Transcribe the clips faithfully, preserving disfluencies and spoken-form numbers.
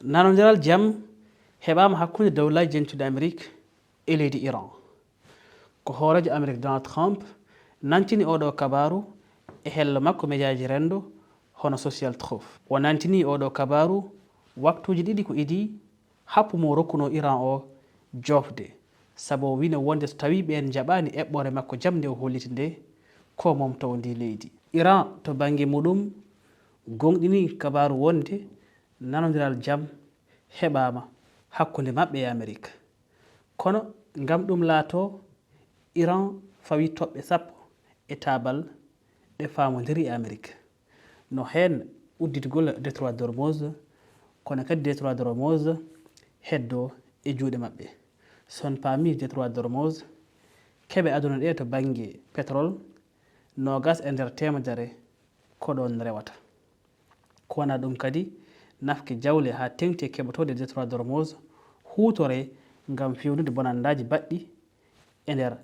Nanondiral jam heɓaama hakkunde dowlaaji jeñtuɗi Amerik e leydi Iran. Ko hooreejo Amerik Donald Trump nantini oɗo kabaaru e hello makko mejaaji renndo hono Social Truth. O nantini oɗo kabaaru waktuuji ɗiɗi ko idii happu mo rokkuno Iran o joofde, sabu o wino wonde so tawii ɓeen njaɓaani eɓɓoore makko jam nde o holliti nde, ko momtowo ndi leydi. Iran to bannge muɗum goongɗini kabaaru wonde nanondiral jam heɓaama hakkunde maɓɓe e Amerik. Kono ngam ɗum laatoo, Iran fawi toɓɓe sappo e taabal ɗe faamondiri e Amerik. No heen udditgol Détroit d'Ormuz, kono kadi Détroit d'Ormuz heddoo e juuɗe maɓɓe. So on paami Détroit d'Ormuz, keɓe aduna ɗe to bannge pétrole, noogas e nder teemedere ko ɗoon rewata. Ko wonaa ɗum kadi, nafki jawle haa teeŋti e keɓotooɗe Détroit d'Ormuz huutoree ngam feewnude bonanndaji baɗɗi e nder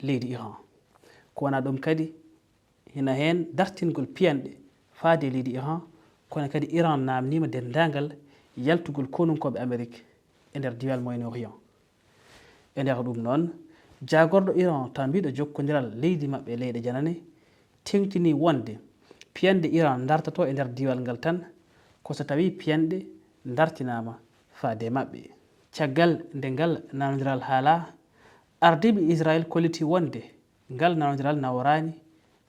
leydi Iran. Ko wonaa ɗum kadi, hina heen dartingol piyanɗe faade e leydi Iran, kono kadi Iran naamniima denndaangal yaltugol konunkooɓe Amerik e nder diiwal Moyen-Orient. E nder ɗum noon, jaagorɗo Iran tambiiɗo jokkondiral leydi maɓɓe e leyɗe janane teeŋtini wonde piyanɗe Iran dartotoo e nder diiwal ngal tan ko so tawii piyanɗe dartinaama faade e maɓɓe. Caggal nde ngal nanondiral haalaa, ardiiɓe Israel kolliti wonde ngal nanondiral naworaani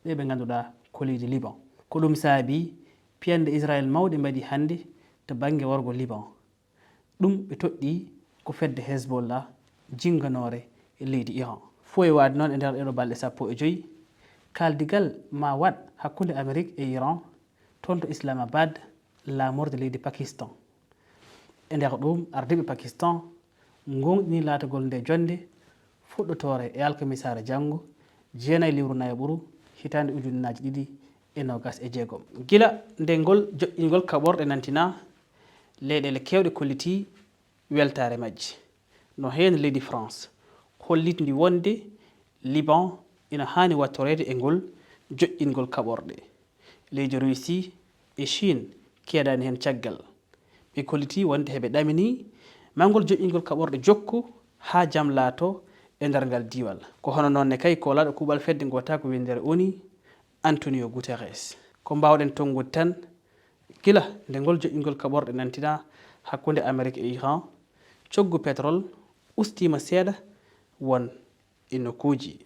ɓe ɓe ngannduɗaa ko leydi Liban. Ko ɗum saabii piyanɗe Israel mawɗe mbaɗi hannde to bannge worgo Liban. Ɗum ɓe toɗɗii ko fedde Hezbollah jinnganoore e leydi Iran. Fow e waɗde noon e nder ɗeeɗo balɗe sappo e joy, kaaldigal ma waɗ hakkunde Amerik e Iran toon to Islamabad, laamorde leydi Pakistan. E nder ɗum, ardiiɓe Pakistan ngoongɗini laatagol nde jonnde fuɗɗotoore e alkamisaare janngo, jeenayi lewru nayaɓuru, hitaande ujunnaaji ɗiɗi e noogas e jeegom. Gila nde ngol joƴƴingol kaɓorɗe nantinaa, leyɗeele keewɗe kollitii weltaare majje. No heen leydi France hollitndi wonde Liban ina haani wattoreede e ngol joƴƴingol kaɓorɗe. Leydi Russie e Chine keedaani heen caggal. Ɓe kollitii wonde heɓe ɗaminii ma ngol joƴƴingol kaɓorɗe jokku haa jam laato e nder ngal diiwal. Ko hono noon ne kay koolaaɗo kuuɓal fedde ngootaagu winndere O N U, Antonio Guterres. Ko mbaawɗen tonngude tan, gila nde ngol joƴƴingol kaɓorɗe nantinaa hakkunde Amerik e Iran, coggu pétrole ustiima seeɗa won e nokkuuji.